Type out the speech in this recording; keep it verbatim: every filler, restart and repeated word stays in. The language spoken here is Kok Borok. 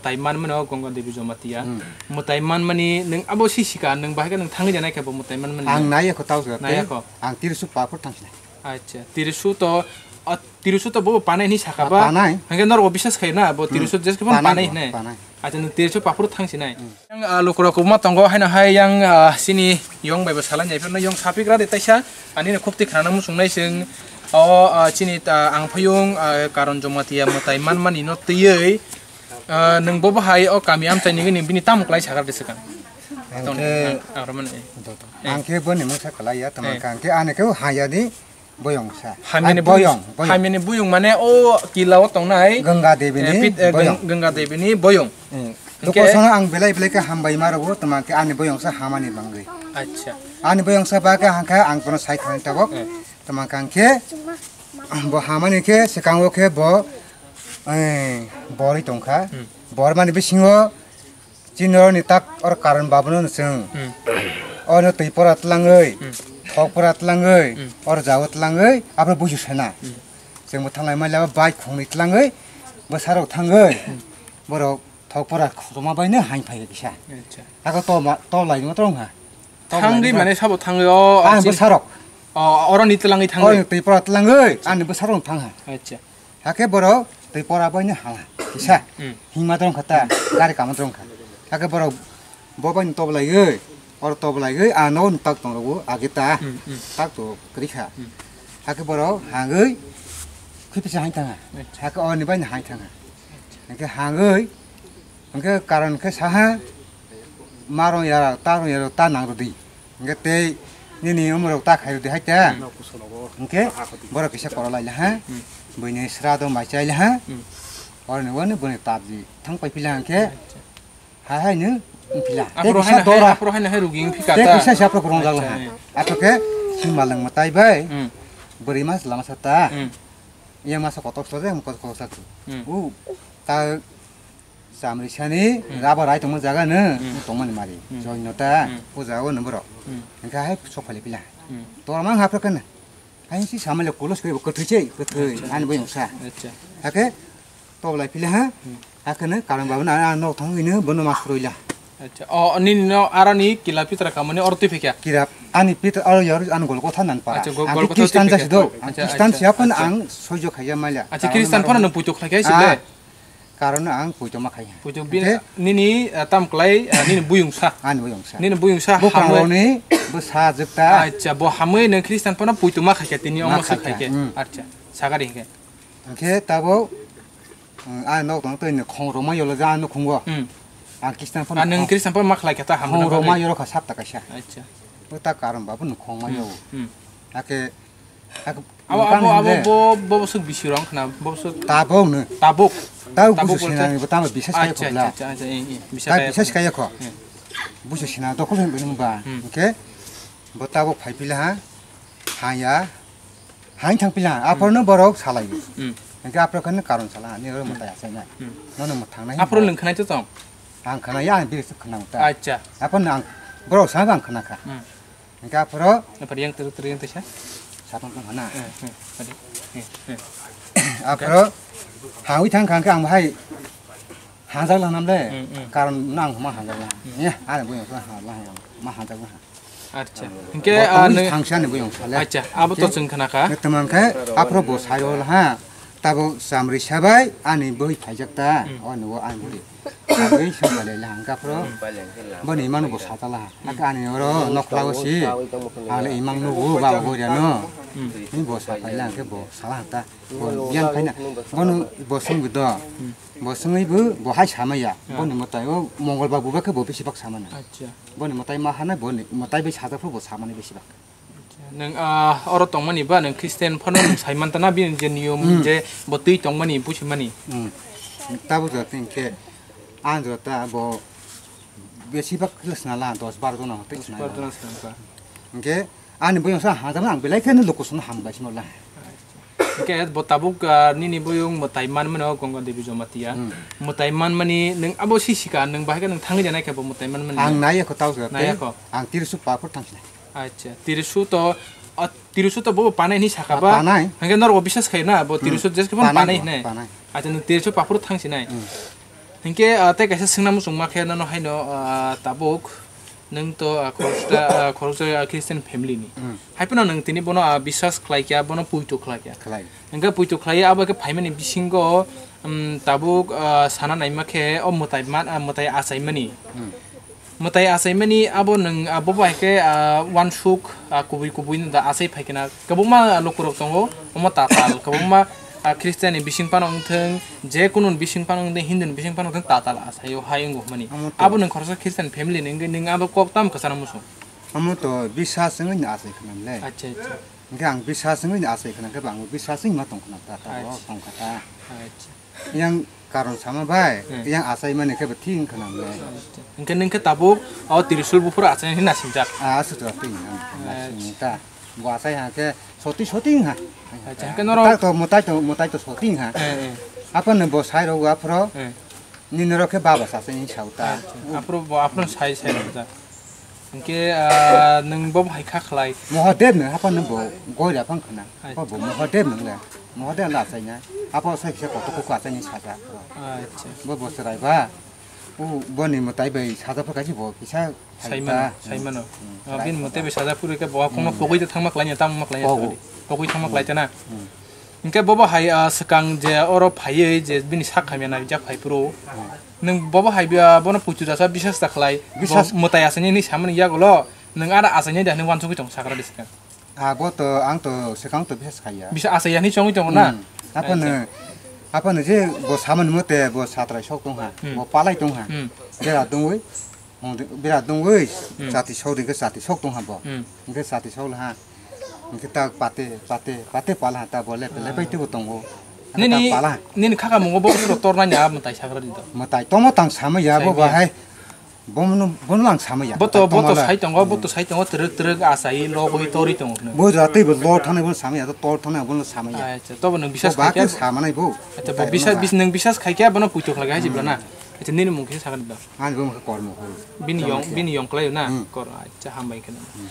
Mwtai manmani o Ganga Devi Jamatia. Hmm. Mwtai manmani nwng abo si sika, nwng bahai khe nwng thangwi janai khe bo mwtai manmani. Ang nai ekho tau se. Nai ekho. Ang Tirisu paphur thangsinai. Acha, Tirisu to, a, Tirisu to bo panai hinwi saka ba? Panai. Hwnkhe norok biswas khai na, bo Tirisu jeske phano panai hinwi. Panai. Acha, nwng Tirisu paphur thangsinai. Hmm. Yang, ah, lukurok kubuma tongo, haino hai yang, ah, chini yong bai bo salai nai phano yong sapigra de taisa, ani no khukti khnana muchungnai chwng. O, ah, chini ta ang phayung, ah, Karon Jamatia mwtai manmani no twiwi, ah, nwng bo bahai o kami amchai nini bini tamo kwlai sakar de swkang. Ang khe, ang, ang, ang, ang khe boni mungsa kwlai ya, tamo khe ani khe haya di. Boyong sa. Hamyani boyong, boyong. Hamyani boyong mane o kila o tongnai. Ganga Devi ni, eh, pit, eh, Ganga Devi ni boyong. Hmm. Hingke doko sono ang belai belai khe hambai ma rwo, tama khe ani boyong sa hamani bangwi. Acha. Ani boyong sa ba khe hangkha ang kono sai thani tabok. Eh. Tama khe bo hamani khe swkango khe bo, eh, borwi tongkha. Hmm. Bor mani bisingo Chini oroni tak or Karon babuno no chwng. Hmm. Ono twi pora tlangwi, hmm, thok pora tlangwi, hmm, or jago tlangwi, abo busu sena. Hmm. Chwng bo thanglai maila bai khongni tlangwi, bwsarok thangwi, hmm, borok thok pora khotoma bai no hain phai kisa. Acha. Ako to ma, to lai ma tong ha. Thangwi mane sabo thangwi o, ah, chini bwsarok. O, oroni tlangwi thangwi. Oroni twi pora tlangwi, ani bwsarok thang ha. Acha. Hakhe borok twi pora bai no hala kisa. Hmm. Hima drong kha ta, gari kama drong kha. Hakhe borok bo bai no toblai oi, oro toblai oi, ano tak tong rwo age ta. Hmm, hmm. Tak to kri kha. Hmm. Hakhe borok hangwi khwi pisa hai thanga. Acha. Hakhe oni bai no hai thanga. Hakhe hangwi, hingke Karon khe saha, marong yara, tarong yara, ta nang rwdi. Hingke tei nini umorok ta khai rwdi hai ta. Hmm. Hingke borok kisa koro lai laha. Hmm. Buini sra do mai chai laha. Hmm. Oroni wani buini tabji thang pai pila hingke. Acha. Hai hai no wng pila. Tei aphuru kisa haino hai, dora. Aphuru haino hai rugi wng phi kha ta. Tei kisa si aphuru kwrwngjak laha. Acha, eh. Aphuru khe si malwng mwtai bai. Hmm. Bwrwi mas lama sa ta. Hmm. Iya masa kotor sode, kotor kotor sa tu. Hmm. U ta Chamrisani, hmm, rubber rai tongma jaga no, hmm, tongmani mari. Hmm. Joinota, hmm, o jaga o no borok. Hmm. Hingke hai sok phali pila. Hmm. Tormang hapra kana. Hai si samale kulos kre kwthwi chei, kwthwi. Acha, ani boyong sa. Acha. Hake toblai pila ha. Hmm. Hake no Karon babu na, na nok thang ino bono mas roila. Acha. O, nini no arani kila pitra kamani oro twi phikya? Kila ani pitra aro yor ani gol kotha nan para. Acha, gol, ang gol kotha Kristan twi jasi phikya. Do. Ang, acha, Kristan acha, siya pun, acha, ang soijo khaya mala. Acha, Karon Kristan babu phano no puitu khlai kya sile? Ah. Karon ang puito ma khai. Puito bin, nini, ah, tam klai, ah, nini buyung sa. Ani buyung sa. Nini buyung sa. Bo hamwe. Ni bo sa jukta. Acha, bo hamwe nang Kristan phano puito ma khai kya tini omo sa khai kya. Hmm. Acha, sagari hingke. Hingke tabo, hmm, a nok tong tei ni khong roma yolo ja no khungo. Hmm. Ang Kristan phano. A nang Kristan phano ma khlai kya ta hamwe. Khong roma yolo kha sap ta kaisa. Acha. Bo ta Karon babu no khong ma yo. Hmm. Hake Abo, abo, abo, bo, bo boswk bisi rong khna, bo boswk tabuk no. Tabuk. Tabuk. Tabuk busu sinani bo tamo bisas kaya khobla. Acha, acha, acha, eh, eh, bisas kaya khobla. Bisas kaya kho. Eh. Busu sina dokol hin bini ba. Hmm. Hingke bo tabuk phai pila ha. Haya. Hain thang pila ha. Aphor no borok salai. Hmm. Hingke aphor khani Karon sala. Ni ro mata ya sai na. Hmm. Nono mo thang nai. Aphor lwng khnai to tong. Ang khna ya, ang bisi khna ta. Acha. Aphor no ang borok sa ang khna kha. Hmm. Hingke aphoro. Aphar yang teruk teruk yang tesa. Sapang tong hana. Eh, eh, tadi. Eh, eh. Aphoro. Hawi thang khang khe ang hai. Hajak lang nam le. Hmm, hmm. Karon nang ma hajak lang. Hmm. Ya, ada bu yang ha la yang ma hajak lang. Acha. Hingke, ah, thang sani bu yang sale. Acha, abo to chwng khna kha. Tamang khe aphoro bo sayo ha. Tabo Chamrisa bai ani bwrwi phaijak ta, hmm, o nugo ani bwrwi. Abwi songma le lang ka phro. Hmm. Boni imang bo sata la. Hmm. Aka ani oro nokla o si. Ale imang nugo ba bo ya no. Hmm. Ni bo sa pai lang ke bo sala ta. Bo biang pai na. Bono bo song do. Hmm. Bo songwi bo, bo hai sama ya. Hmm. Boni mwtai o Mongol ba buba ke bo bisi bak sama na. Acha. Boni mwtai ma hana boni mwtai bai sajak phro bo sama ni bisi bak. Nwng, ah, oro tongmani ba nwng Christian phano nwng sai manta na bini je niyom, hmm, je bo twi tongmani, buchimani? Hmm. Tabuk jora twi hwnkhe ang jora ta bo besibak khe swnala dos bar jona twi swnala. Dos bar jona swnala. Hwnkhe ani buyung sa hajak ang belai khe luku songno hambai simo la. Hwnkhe bo tabuk, ah, nini buyung mwtai manmani o Ganga Devi Jamatia. Hmm. Mwtai manmani nwng abo si sika, nwng bahai khe nwng thangwi janai khe bo mwtai manmani. Ang nai ekho tau jora. Nai ekho. Ang Tirisu paphur thangsinai. Acha, Tirisu to, ah, Tirisu to bo panai hinwi saka ba? Panai. Hwnkhe norok bo biswas khai na, bo, hmm, Tirisu jeske phano panai, panai hinwi. Panai. Acha, nwng Tirisu paphur thangsinai. Hmm. Hinkhe, ah, tei kaisa swngna muchungma khe nono haino, ah, tabuk nwng to, ah, khoroksa, ah, khoroksa, ah, Christian family ni. Hmm. Hai phano nwng tini bono, ah, biswas khlai kya, bono puitu khlai kya. Khlai. Hinkhe puitu khlai abo khe phaimani bisingo, um, tabuk, ah, sana naima khe o mwtai man, ah, mwtai achaimani. Hmm. Mwtai achaimani abo nwng, ah, bobo hai khe, ah, uansuk, ah, kubui kubui no da achai phai khe na. Kwbangma lukurok tongo, omo tatal, kwbangma, ah, Christian ni bising phano wng thung, je kunu ni bising phano wng thung, Hindu ni bising phano wng thung, tatal achai o hai wngo hwnmani. Omo to. Abo nwng khoroksa Christian family ni wngwi nwng abo kok tamo kwchana muchung? Omo to biswas wngwi no achai khna le. Acha, acha. Hinkhe ang biswas wngwi no achai khna khe bo ang biswas wngwi ma tong khna ta, ta bo. Acha. Tong kha ta. Acha. Yang karon sama bai, hmm, yang achai mani khe bo thik wngkha nang le. Hinkhe nwng khe tabuk o Trishul buphuru achai hinwi nasingjak. Ah, aswk to twi nang. Acha. Naising ta. Bo achai ha khe soti soti ha. Acha, hinkhe norok mwtai to, mwtai to, mwtai to soti ha. Eh, eh. Aphano bo sai rw aphro. Eh. Nini rok khe baba sasa ni sauta. Acha. Aphro bo aphro sai sai rw ta. Hinkhe, ah, nwng bo hai kha khlai. Mohadev no haphano bo goira phang khna. Acha. Bo Mohadev nwng le. Mohadev la achaina. Apo sai kisa koto ko achaini saja. Acha. Bo bo chwrai ba. U boni mwtai bai saja pha kaisi bo kisa sai mano, sai mano. Hmm. Ah, bini mwtai bai saja phuru khe bo khongno pogwi ta thangma khlai nya, tamo ma khlai nya. Pogwi. Pogwi thangma khlai ta na. Hmm. Hinkhe bobo hai, ah, swkang je oro phaiwi je bini sak hamya naijak phai phuru. Hmm. Nwng bobo hai, ah, bono puitu jasa biswas ta khlai. Biswas. Bo mwtai achaini hinwi samani yagulo nwng ara achaini da hinwi uansugwi tong sakra de swkang. Ah, bo to, ang to, swkang to biswas khaiya. Bisa achai yani chongwi tongo na? Hmm. Aphano, acha, aphano je bo samani mote bo satrai sok tong ha, hmm, bo palai tong ha. Hmm. Bera dongwi, hong de-, bera dongwi, hmm, chati sok de, chati sok tong ha bo. Hmm. Hinkhe chati sok la ha. Hinkhe ta pate, pate, pate pala ha ta bo lepe, lepe, ah, tebo tongo. Nini, ta pala ha. Nini khaka mungo bo suro torna nya mwtai sakra di to. Mwtai tomo tang samaya bo bahai. Bono, bono ang samaya. Bo to, bo to sai tongo, bo to sai tongo, twrwk twrwk achai logwi torwi tongo hwnwi. Bo jatwi bo lor thanai bono samaya, to tor thanai bono samaya. Acha, to bo nwng biswas khai khe samanai bo. Acha, bo biswas, bis-, nwng biswas khai khe bono puitu khlai hai jibla na. Hmm. Acha, nini mung khe sakha da. Ani bo mung khe Kormo horo. Bini yong, bini yong klai na. Hmm. Kor, acha, hambai khe. Hmm.